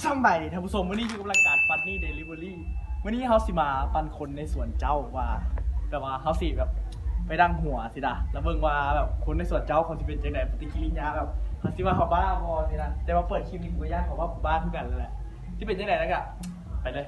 ສຳບາຍດີທ່ານຜູ້ຊົມ, ມື້ນີ້ຢູ່ກັບລາຍການ Funny Delivery. ມື້ນີ້ເຮົາຊິມາປັ່ນຄົນໃນສວນເຈົ້າວ່າ ແບບວ່າເຮົາຊິແບບໄປດັງຫົວຊີ້ນະ ແລ້ວເບິ່ງວ່າແບບຄົນໃນສວນເຈົ້າເຂົາຊິເປັນຈັ່ງໃດ ປະຕິກິລິຍາ ແບບເຂົາຊິວ່າເຮົາບ້າບໍ່ຊີ້ນະ. ແຕ່ວ່າເປີດຄລິບນີ້ກໍຢ້ານເຂົາວ່າກູບ້າຄືກັນແຫຼະ. ຊິເປັນຈັ່ງໃດແລ້ວກໍໄປເລີຍ.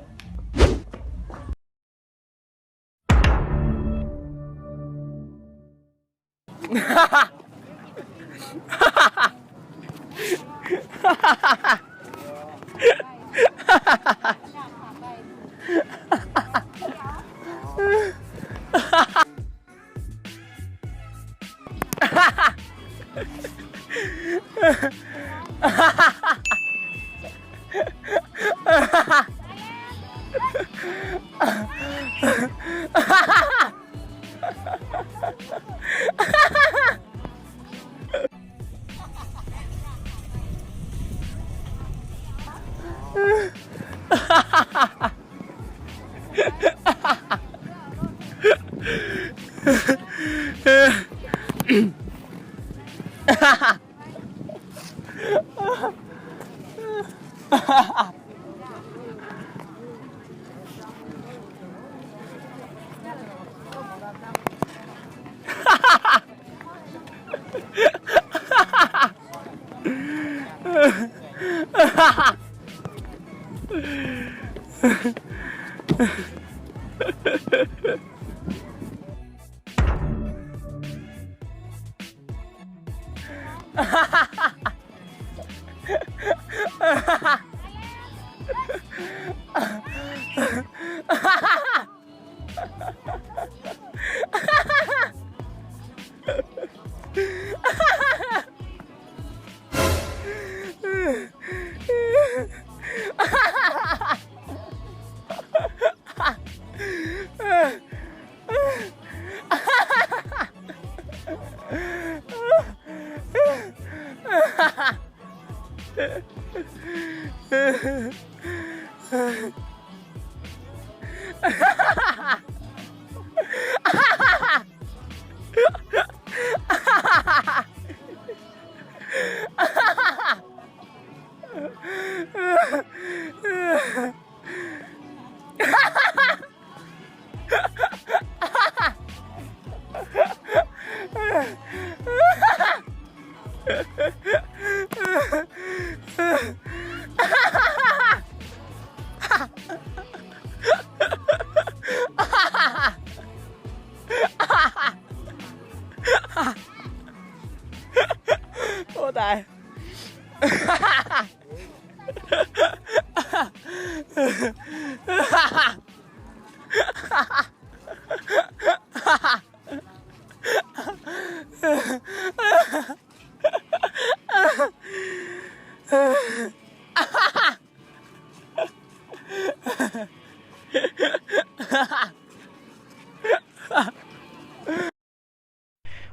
ໂອ້ ຕາຍ.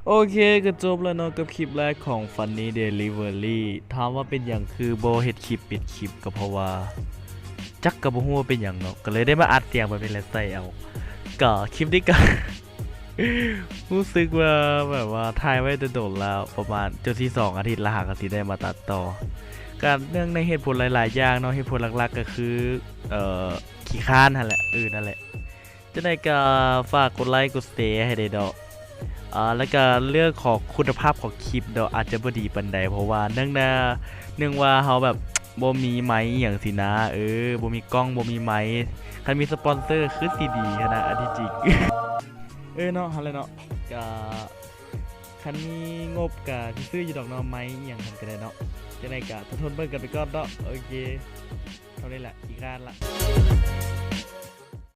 ໂອເຄ ກໍຈົບແລ້ວເນາະ ກັບຄລິບແລກຂອງ Funny Delivery. ຖາມວ່າເປັນຫຍັງຄືບໍ່ເຮັດຄລິບປິດຄລິບ ກໍເພາະວ່າ ຈັກກໍບໍ່ຮູ້ວ່າເປັນຫຍັງເນາະ ກໍເລີຍໄດ້ມາອັດສຽງແບບນີ້ແຫຼະໃສ່ເອົາ. ກໍຄລິບນີ້ກໍ ຮູ້ສຶກວ່າແບບວ່າຖ່າຍໄວ້ແຕ່ດົນແລ້ວ ປະມານຈົນຊິສອງອາທິດແລ້ວ ຫາກໍຊິໄດ້ມາຕັດຕໍ່. ກໍເນື່ອງໃນເຫດຜົນຫຼາຍໆຢ່າງເນາະ ເຫດຜົນຫຼັກໆກໍຄື ເອີ ຂີ້ຄ້ານຫັ້ນແຫຼະ ເອີ ນັ້ນແຫຼະ. ຈັ່ງໃດກໍຝາກກົດໄລກົດແຊໃຫ້ແດ່ເນາະ. ອ່າ ແລ້ວກໍເລື່ອງຂອງຄຸນນະພາບຂອງຄລິບເນາະ ອາດຈະບໍ່ດີປານໃດ ເພາະວ່າເນື່ອງນາ ເນື່ອງວ່າເຮົາແບບບໍ່ມີໄມອີ່ຫຍັງຊີ້ນະ ເອີ ບໍ່ມີກ້ອງ ບໍ່ມີໄມ. ຄັນມີສະປອນເຊີຄືຊິດີຫັ້ນນະ ອັນທີ່ຈິງ. ເອີເນາະ ຫັ້ນແຫຼະເນາະ ກະຄັນມີງົບກະຊິຊື້ຢູ່ດອກເນາະ ໄມອີ່ຫຍັງຫັ້ນກະໄດ້ເນາະ. ຈັ່ງໃດກະທົນໆເບິ່ງກັນໄປກ່ອນເນາະ. ໂອເຄ ເທົ່ານີ້ແຫຼະ ຂີ້ຄ້ານລະ.